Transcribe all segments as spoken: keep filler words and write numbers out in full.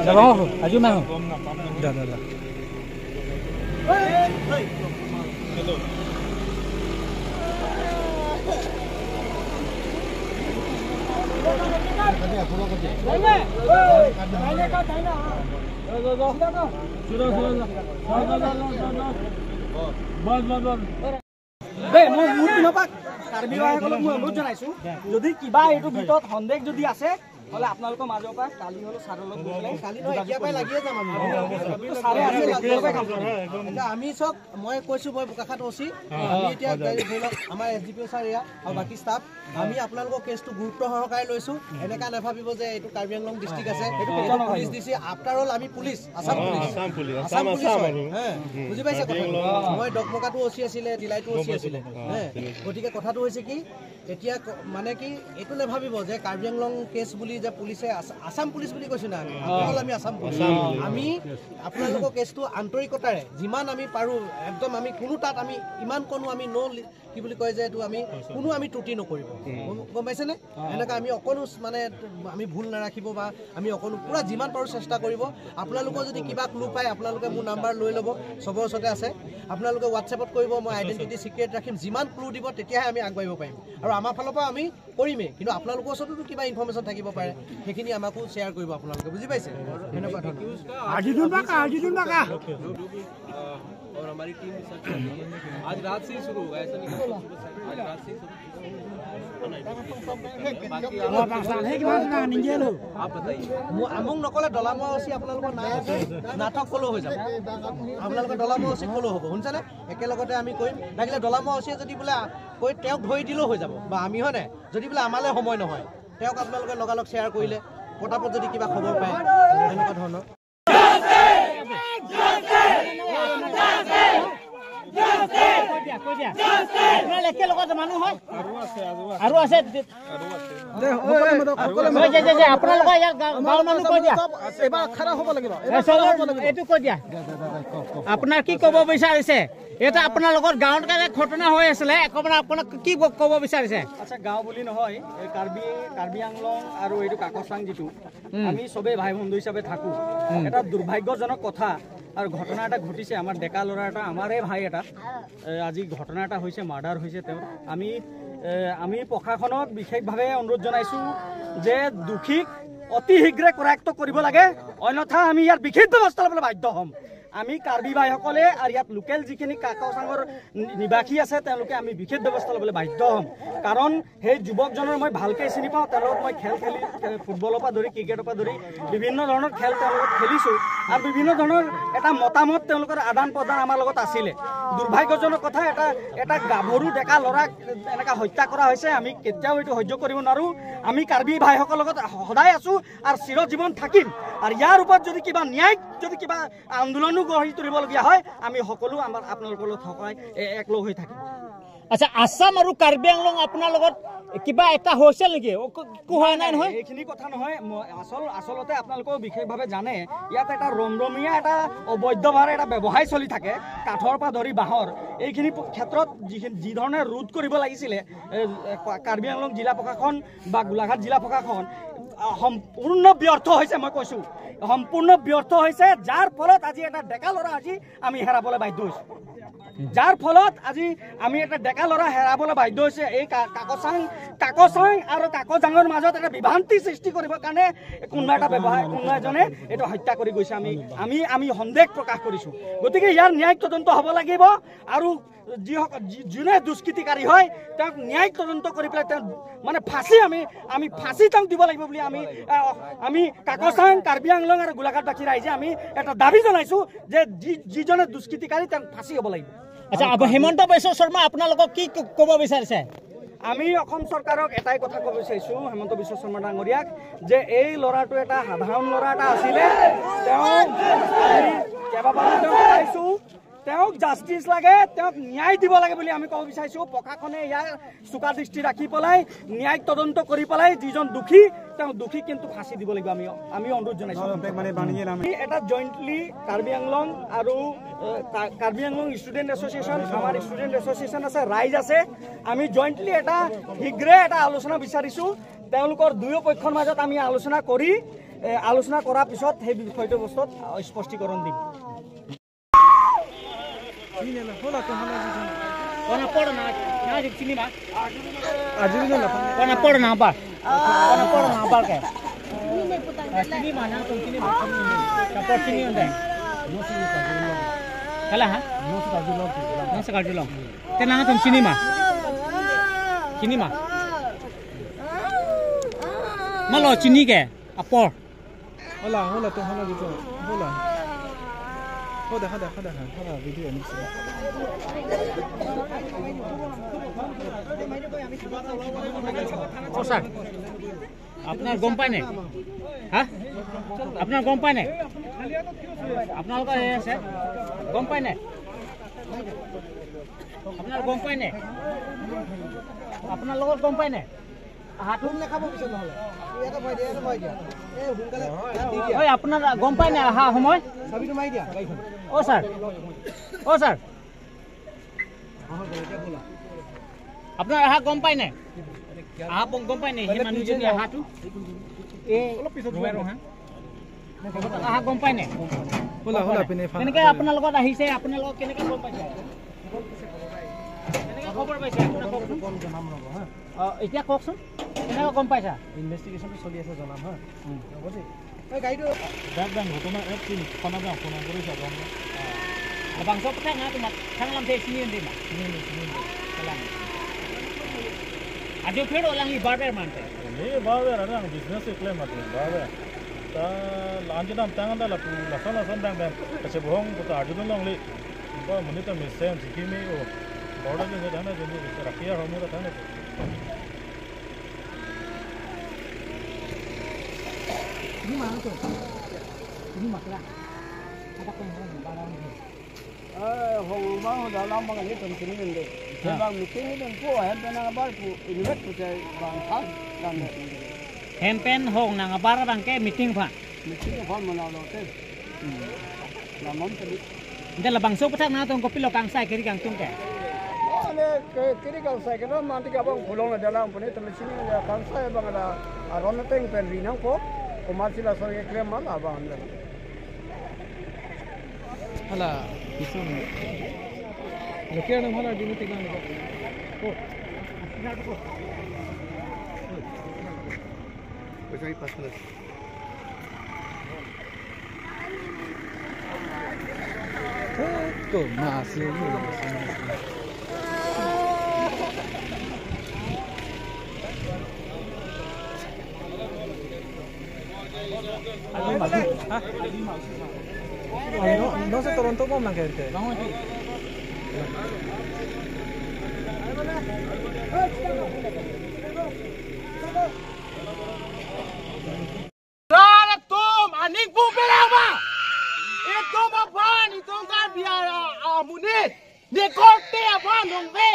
যাব, আজি নাহো। যা, যা, যা। দেই, মই মোৰ পিনৰ পৰা কাৰ্বি ভাইসকলক মই অনুৰোধ জনাইছো, যদি কিবা এইটো ভিতৰত সন্দেহ যদি আছে, হ'লে আপোনালোকৰ মাজৰ পৰা কালি হ'লে ছাৰৰ লগত গৈ পেলাই কালি নহয়, এতিয়া পৰাই লাগিয়ে যাম আমি। কিন্তু ছাৰে আজি লগে লগে কাম কৰিব। এতিয়া আমি চব, মই কৈছো, মই বোকাখাত অ চি, আমি এতিয়া ধৰি লওক আমাৰ এছ ডি পি অ ছাৰ এয়া আৰু বাকী ষ্টাফ, আমি আপোনালোকৰ কেছটো গুৰুত্ব সহকাৰে লৈছো। এনেকা নাভাবিব যে এইটো কাৰ্বি আংলং ডিষ্ট্ৰিক্ট আছে, এইটো police D C, after all আমি পুলিচ, আছাম পুলিচ। আছাম পুলিচ, আছাম পুলিচ আছাম হয়। আৰু। হে, বুজি পাইছে কথাটো? মই ডকমকাটো অ চি আছিলে, ডিলাইটো অ চি আছিলে। হে, গতিকে কথাটো হৈছে কি, এতিয়া ক-, মানে কি, এইটো নাভাবিব যে কাৰ্বি আংলং কেছ বুলি যে পুলিচে আছ-, আছাম পুলিচ বুলি কৈছো না আমি। আফটাৰ অল আমি আছাম পুলিচ। আছাম পুলিচ। আমি আপোনালোকৰ কেছটো আন্তৰিকতাৰে যিমান আমি পাৰো, একদম আমি কোনো তাত আমি ইমান কোনো আমি ন লি-, কি বুলি কয় যে এইটো আমি কোনো আমি ত্ৰুটি নকৰিব। গম, গম পাইছেনে? এনেকা আমি অকণো মানে আমি ভুল নাৰাখিব বা আমি অকণো পুৰা যিমান পাৰো চেষ্টা কৰিব। আপোনালোকৰ যদি কিবা ক্লু পায়, আপোনালোকে মোৰ নাম্বাৰ লৈ ল'ব, চবৰ ওচৰতে আছে। আপোনালোকে WhatsApp-ত কৰিব, মই আইডেণ্টিটি চিক্ৰেট ৰাখিম। যিমান ক্লু দিব, তেতিয়াহে আমি আগবাঢ়িব পাৰিম। আৰু আমাৰ ফালৰ পৰা আমি কৰিমেই, কিন্তু আপোনালোকৰ ওচৰতো কিবা ইনফৰমেশ্যন থাকিব পাৰে, সেইখিনি আমাকো শ্বেয়াৰ কৰিব আপোনালোকে, বুজি পাইছে? এনেকুৱা ধৰণৰ। আজিৰ দিন বাকা, আজিৰ দিন বাকা। और हमारी टीम भी सब चल रही है। आज रात से ही शुरू होगा, ऐसा नहीं कि सुबह से, आज रात से ही शुरू। बाकी आप, आप बताइए। মো-, মোক নকলে ডলামৰা অ চি আপোনালোকৰ নাই আছে, নাটক কলেও হৈ যাব। আপোনালোকে ডলামৰা অ চি কলেও হ'ব, শুনিছেনে? একেলগতে আমি কৰিম। লাগিলে ডলামৰা অ চিয়ে যদি বোলে কৈ তেওঁক ধৰি দিলেও হৈ যাব, বা আমি, হয়নে? যদি বোলে আমালৈ সময় নহয়, তেওঁক আপোনালোকে লগালগ শ্বেয়াৰ কৰিলে, পটাপট যদি কিবা খবৰ পায়, এনেকুৱা ধৰণৰ। কৈ দিয়া, কৈ দিয়া। আপোনাৰ একেলগতে মানুহ হয়? আৰু আছে। দে, সকলোৱে মাতক, সকলোৱে কৈ দিয়া, মাতক। যে, যে, যে, আপোনালোকৰ ইয়াৰ গাঁও, গাঁৱৰ মানুহ কৈ দিয়া। এবাৰ খাৰা হ'ব লাগিব, এ, এবাৰ চব খাৰা হ'ব লাগিব। এইটো কৈ দিয়া। আপোনাৰ কি ক'ব বিচাৰিছে? এটা আপোনালোকৰ গাঁৱত এটা ঘটনা হৈ আছিলে, অকণমান আপোনাক কি ক-, ক'ব বিচাৰিছে? আচ্ছা, গাঁও বুলি নহয়, এই কাৰ্বি, কাৰ্বি আংলং আৰু এইটো কাকচাং যিটো, আমি চবেই ভাই বন্ধু হিচাপে থাকো। এটা দুৰ্ভাগ্যজনক কথা আৰু ঘটনা এটা ঘটিছে। আমাৰ ডেকা ল'ৰা এটা, আমাৰে ভাই এটা, এ, আজি ঘটনা এটা হৈছে, মাৰ্ডাৰ হৈছে তেওঁৰ। আমি, এ, আমি প্ৰশাসনক বিশেষভাৱে অনুৰোধ জনাইছো যে দোষীক অতি শীঘ্ৰে কৰায়ত্ত কৰিব লাগে, অন্যথা আমি ইয়াৰ বিশেষ ব্যৱস্থা ল'বলৈ বাধ্য হ'ম। আমি কাৰ্বি ভাইসকলে আৰু ইয়াত লোকেল যিখিনি কাকচাঙৰ নি-, নিবাসী আছে, তেওঁলোকে আমি বিশেষ ব্যৱস্থা ল'বলৈ বাধ্য হ'ম। কাৰণ সেই যুৱকজনৰ মই ভালকৈ চিনি পাওঁ, তেওঁৰ লগত মই খেল খেলি, খে-, ফুটবলৰ পৰা ধৰি, ক্ৰিকেটৰ পৰা ধৰি বিভিন্ন ধৰণৰ খেল তেওঁৰ লগত খেলিছোঁ আৰু বিভিন্ন ধৰণৰ এটা মতামত তেওঁলোকৰ আদান প্ৰদান আমাৰ লগত আছিলে। দুৰ্ভাগ্যজনক কথা, এটা, এটা গাভৰু ডেকা ল'ৰাক এনেকা হত্যা কৰা হৈছে। আমি কেতিয়াও এইটো সহ্য কৰিব নোৱাৰোঁ। আমি কাৰ্বি ভাইসকলৰ লগত সদায় আছোঁ আৰু চিৰজীৱন থাকিম। আৰু ইয়াৰ ওপৰত যদি কিবা ন্যায়িক যদি কিবা আন্দোলনো গঢ়ি তুলিবলগীয়া হয়, আমি সকলো আমাৰ আপোনালোকৰ লগত সদায় এ-, একলগ হৈ থাকিম। আচ্ছা, আছাম আৰু কাৰ্বি আংলং আপোনাৰ লগত কিবা এটা হৈছে নেকি? অ, ক-, একো হোৱা নাই নহয়? এইখিনি কথা নহয়। মই আচল-, আচলতে আপোনালোকেও বিশেষভাৱে জানে, ইয়াত এটা ৰমৰমীয়া এটা অবৈধভাৱে এটা ব্যৱসায় চলি থাকে, কাঠৰ পৰা ধৰি বাঁহৰ। এইখিনি প-, ক্ষেত্ৰত যিখিনি, যি ধৰণে ৰোধ কৰিব লাগিছিলে, এ, এ, কা-, কাৰ্বি আংলং জিলা প্ৰশাসন বা গোলাঘাট জিলা প্ৰশাসন, আ, সম্পূৰ্ণ ব্যৰ্থ হৈছে, মই কৈছোঁ, সম্পূৰ্ণ ব্যৰ্থ হৈছে, যাৰ ফলত আজি এটা ডেকা ল'ৰা আজি আমি হেৰাবলৈ বাধ্য হৈছোঁ। যাৰ ফলত আজি আমি এটা ডেকা ল'ৰা হেৰাবলৈ বাধ্য হৈছে। এই কা-, কাকচাং, কাকচাং আৰু কাকজাঙৰ মাজত এটা বিভ্ৰান্তি সৃষ্টি কৰিবৰ কাৰণে কোনোবা এটা ব্যৱসায়, কোনোবা এজনে এইটো হত্যা কৰি গৈছে। আমি, আমি, আমি সন্দেহ প্ৰকাশ কৰিছোঁ। গতিকে ইয়াৰ ন্যায়িক তদন্ত হ'ব লাগিব আৰু যিসকল, যি-, যোনে দুষ্কৃতিকাৰী হয়, তেওঁক ন্যায়িক তদন্ত কৰি পেলাই তেওঁ মানে ফাঁচী আমি, আমি ফাঁচী তেওঁক দিব লাগিব বুলি আমি, আহ, আমি কাকচাং, কাৰ্বি আংলং আৰু গোলাঘাটবাসী ৰাইজে আমি এটা দাবী জনাইছোঁ যে যি-, যিজনে দুষ্কৃতিকাৰী তেওঁক ফাঁচী হ'ব লাগিব। আচ্ছা, আপ-, হিমন্ত বিশ্ব শৰ্মা আপোনালোকক কি ক-, ক'ব বিচাৰিছে? আমি অসম চৰকাৰক এটাই কথা ক'ব বিচাৰিছোঁ, হিমন্ত বিশ্ব শৰ্মা ডাঙৰীয়াক, যে এই ল'ৰাটো এটা সাধাৰণ ল'ৰা এটা আছিলে, তেওঁ আমি কেইবাবাৰো তেওঁক পাইছোঁ, তেওঁক জাষ্টিচ লাগে, তেওঁক ন্যায় দিব লাগে বুলি আমি ক'ব বিচাৰিছোঁ। প্ৰশাসনে ইয়াৰ চোকা দৃষ্টি ৰাখি পেলাই ন্যায়িক তদন্ত কৰি পেলাই যিজন দোষী, তেওঁ দোষী কিন্তু ফাঁচী দিব লাগিব। আমি, আমি অনুৰোধ জনাইছোঁ। আমি এটা জইণ্টলি কাৰ্বি আংলং আৰু, এ, কা-, কাৰ্বি আংলং ষ্টুডেণ্ট এছ'চিয়েশ্যন, আমাৰ ষ্টুডেণ্ট এছ'চিয়েশ্যন আছে, ৰাইজ আছে, আমি জইণ্টলি এটা শীঘ্ৰে এটা আলোচনা বিচাৰিছোঁ। তেওঁলোকৰ দুয়ো পক্ষৰ মাজত আমি আলোচনা কৰি, এ, আলোচনা কৰাৰ পিছত সেই বিষয়টো বস্তুত, আ, স্পষ্টীকৰণ দিম। Kona apor na, na chini ma? Ajuri na la. Kona apor na ba? Kona apor na ba ke? Ah, chini ma, na tum chini ma? Apor chini onde. Kala ha? Nonsi karjulong. Te na tum chini ma? Chini ma? Malo chini ke? Apor. Hola, hola, te hola gitu. Hola. Hoda, hoda, hoda, hoda, video ini sih. অ ছাৰ, আপোনাৰ গম পায়নে? হা? আপোনাৰ গম পায়নে? আপোনালোকৰ এই আছে, গম পায়নে? আপোনাৰ গম পায়নে? আপোনালোকৰ গম পায়নে? হাতত নাখাব পিছত নহ'লে। ইয়াতে বহাই দিয়া, ইয়াতে বহাই দিয়া। এই সোনকালে হাত দি দিয়া। ঐ, আপোনাৰ গম পায় নে অহা সময়? চাবিটো মাৰি দিয়া গাড়ীখন। অ ছাৰ, অ ছাৰ, নহয়, এতিয়া ব'লা। আপোনাৰ অহা গম পায় নে? অহা গম, গম পায় নে? সেই মানুহজনী অহাটো? এই অলপ পিছত ৰঙা ৰঙা। অহা গম পায় নে? Hola, hola, pine fan. কেনেকে আপোনাৰ লগত আহিছে? আপোনালোকক কেনেকে গম পাইছে? কেনেকে খবৰ পাইছে? আপোনাক কওকচোন। অ, এতিয়া কওকচোন, কেনেকে গম পাইছা? ইনভেষ্টিগেশ্যনটো চলি আছে, জনাম হা। উম। হ'ব দেই। এই গাড়ীটো বেগ বেং ঘটনা এক দিন খানা বেং ফোন কৰিছে, গম পাই। Labangso aphuthak nangtum thang alam te chini-un-e ma? Chini-un-e, chini-un-e. Kalang. Ajo phir alangli barber mante. Ini barber, ada yang bisnes ikle mati barber. Ta lanjut dam tangan dah lapu lason lason bang bang. Kacebohong kota ajo dong li. Ba menit ta mesen sikimi o. Border je je dana je je rakia homu ta dana. Ini mana tuh? Ini makla. Ada kong barang ini. Eh, hong ma ho dalam bang ilitum chini nende. Ha. Bang meeting ilitum pu, hem pen nang abar pu, invite pu chai bang thang, bang. Hem pen hong nang abar bang ke meeting pha. Meeting pha mana lo te. Hmm. Lamon tadi. Ante labangso aphuthak nangtum kopilo kangsai kiri kangtung ke? Oh, le, ke, kiri kangsai ke lo, manti ka bang pulong na dalam puni, tele chini ya kangsai bang ada, aron na teng pen ri nangpo, komat si laso keklem ma la bang anda. Hala, isun. Lo kira nang hala dini tignan ko. Ko. Ko. Ko. Ko. Ko. Ko. Ko. Ko. Ko. Ko. Ko. Ha? No, no se Toronto bom lang kente. Rara tum aning pum pelama. Itum aphan itum kan biara amunit. Ne korte aphan nongve.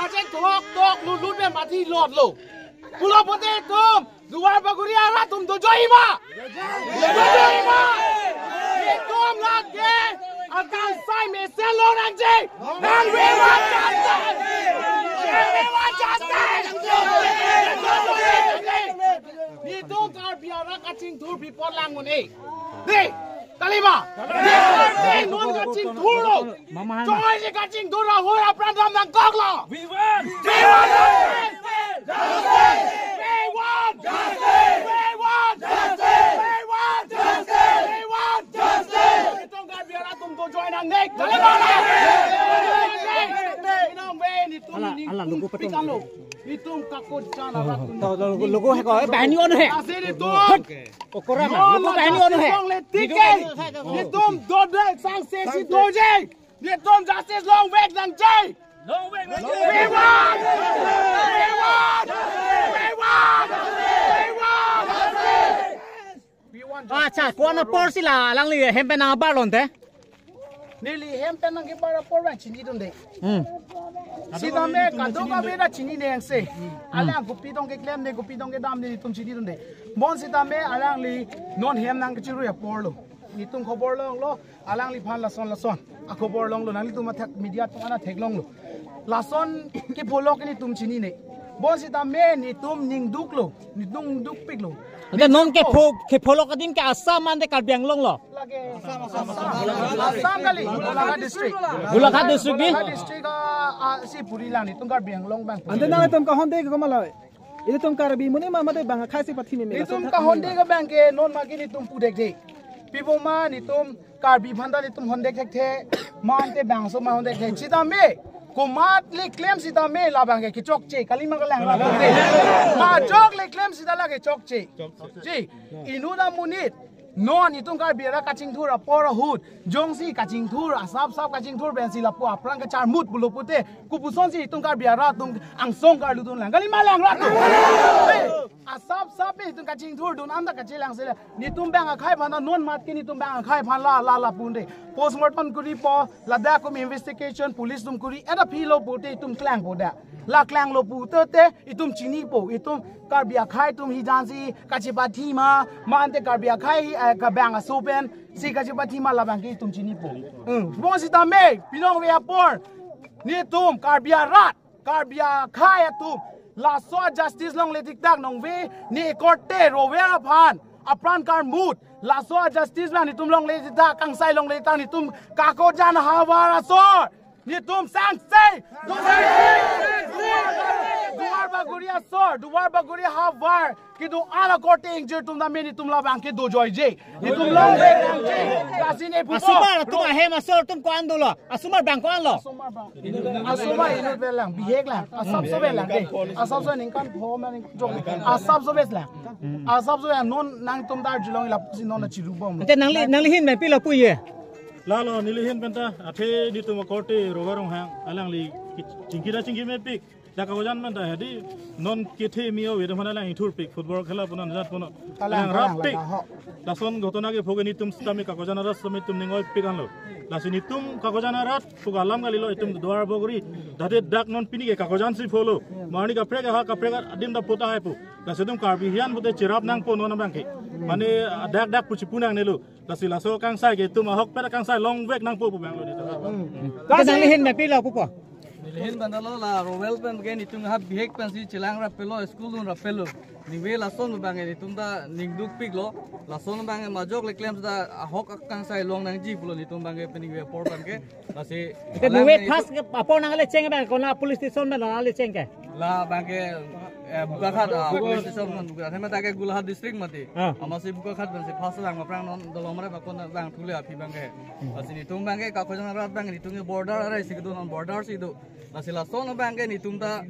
Aje thok thok lut lut me mati lotlo. Pulo pote itum Duarbagori arat atum dojoi ma. Dojoi ma. Itum lake akan sai mesen lo nangji. Nangve ma justice. Nangve ma justice. Itum Karbi arat kachingthur bipot lang un-e. Dei, kali ma? Dei, non kachingthurlo. Mama han. Choi je kachingthur ahor apran dam nangkoklo. We want. We want justice. Justice. We want justice. We want justice. We want justice. We want justice. Itum Karbi arat atum dojoi nangne. Kali ma? Itum ala, ala, logo patong. Pikang lo. Itum kakot jana arat atum. Tahu, tahu, logo, logo hai ko, eh, bahani on hai. Asir itum. Okora na, logo bahani on hai. Justice long le tike. Itum dode sangse si doje. Itum justice longvek nangji. Longvek nangji. We want! We want! We want! We want! We want justice. Accha, kona apor si la alangli hem pen nang abar lonte? Neli hem pen nang kebar apor bang chinidunde. Hmm. Sitame kadokave ta chinine angse. Hmm. Alang kopi tong keklem ne, kopi tong kedam ne, itum chinidunde. Bonsitame alangli non hem nang kechirui aporlo. Itum khobor longlo, alangliphan lason lason akhobor longlo, nanglitum athak media atum ana theklonglo. Lason ke pholok ke netum chinine. Bonsitame netum ningduklo, netum ningdukpiklo. Ante non kepho, kepho lo adim ke Assam ante Karbi Anglong lo. Lake Assam, Assam, Assam kali, Golaghat district. Golaghat district bi? Golaghat district, ah, ah, si puri lang netum Karbi Anglong abang. Ante nanglitum kahonde ke komat lo? Ilitum Karbi amonit ma mate bang akhai si pathi meme. Netum kahonde ke abang ke non magi netum pudek de. Piboma netum Karbi aphanta netum honde thekthe, ma ante bangso ma honde thekthe. Sitame, komatli klem sitame labang ke kechokche, kalima kalang labang ke. Majokle klem sita la kechokche. Chi, inut amonit, non itum Karbi arat kachingthur apor ahut, jongsi kachingthur, asap sap kachingthur pensi lapu apran kacharmut pulo pute, kopusonsi itum Karbi arat atum angsong karlu dunlang. Kalima lang rat atum. Hey, asap sap itum kachingthur dun anta kachelang sila. Netum bang akhai aphan non mat ke netum bang akhai aphan la la la punde. Postmortem kuri po, ladak atum investigation, police atum kuri, eta philo pute itum klangpo da. La klanglo pute te, itum chinipo, itum Karbi akhai atum hijan si kachepathi ma, ma ante Karbi akhai, eh, kabang aso pensi kachepathi ma labang ke itum chinipo. Hmm. Bonsitame, pinong ve apor, netum Karbi arat, Karbi akhai atum, laso justice longle tiktak nongve, ne korte Rowel aphan apran karmut, laso justice abang netum longle tiktak, kangsai longle tiktak netum Kakojan ahavar asor netum sangse. Duarbagori asor, Duarbagori ahavar kedo ala korte ingjir atum tame netum labang ke dojoije. Netum longle nangje. Lasi ne pupo. Asomar atum ahem asor atum ko-an dolo? Asomar abang ko-an lo? Asomar abang. Asomar inut ave lang, bihek lang. Asapso ave lang ke. Asapso ningkan pho ma ningkan jok. Asapso ave lang. Asapso ave non nangtum Darjeeling lapusi non chiru bom. Ante nangli, nangli ahin pen pilo puye? Lalo, neli ahin penta, athe netum akorte Rowel Ronghang, alangli chingki ra chingki mepik. Dak Kakojan penta hedi, non kethe mi ave, atum aphan alang ingthurpik, football khela punon, jat punon. Kalang, alang kalang, rapik. Kalang, ho. Lason ghotona kepho ke netum sitame Kakojan arat sitame netum ning oipik anlo. Lasi netum Kakojan arat, puka alam kalilo itum Duarbagori. Dade dak non pini ke Kakojan si pholo. Marni kaprek ha kaprek adim da pota hai pu. Lasi itum Karbi hian pute cherap nangpo non abang ke. Mane dak dak pu chipu nangnelo. Lasi laso kangsai ke itum ahok pet kangsai longvek nangpo pu abang lo netum. Kasi nangli ahin pen pilo pupo? Neli ahin pen lo la Rowel pen ke netum ha bihek pensi chelang rappetlo, school dun rappetlo. Ningve lason abang ke netum ta ningdukpiklo. Lason abang ke majokle klem ta ahok akangsai long nangji pulo netum abang ke peningve apor abang ke. Lasi ante alang ningve nang first ke apor nangle cheng abang konat police station pen nangle cheng ke? Labang ke, eh, Bokakhat, ah, police station pen Bokakhat. Ahem ta ke Golaghat district mati. Ah. Amatsi Bokakhat pensi first lang aphrang non dolomare pakon lang thule aphi abang ke. Lasi netum abang ke Kakojan arat abang netum ke border arai si kedo non border si do. Lasi lason abang ke netum ta,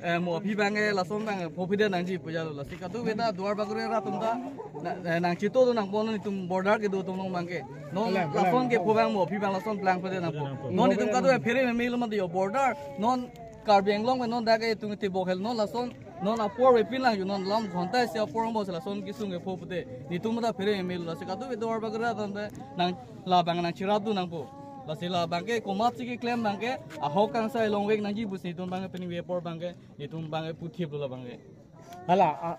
eh, mo aphi abang ke lason abang phophide nangji pu jalo. Lasi kadokave ta Duarbagori arat atum ta na, eh, nangchito do nangpo non netum border kedo atum along abang ke. Non lason kepho abang mo aphi abang lason plangphide nangpo. Non netum kadokave phere meme lo mati yo border. Non Karbi Anglong pen non dak ke itum tebok hel non lason non apor vepin lang yo non lam ghonta isi apor mo lason kesung kepho pute. Netum ta phere meme lo lasi kadokave Duarbagori arat pen nang labang nangcherap dun nangpo. Lasi labang ke komatsi keklem abang ke ahok kangsai longvek nangji pusi netum abang ke peningve apor abang ke netum abang ke puthip lo labang ke. Hala, a,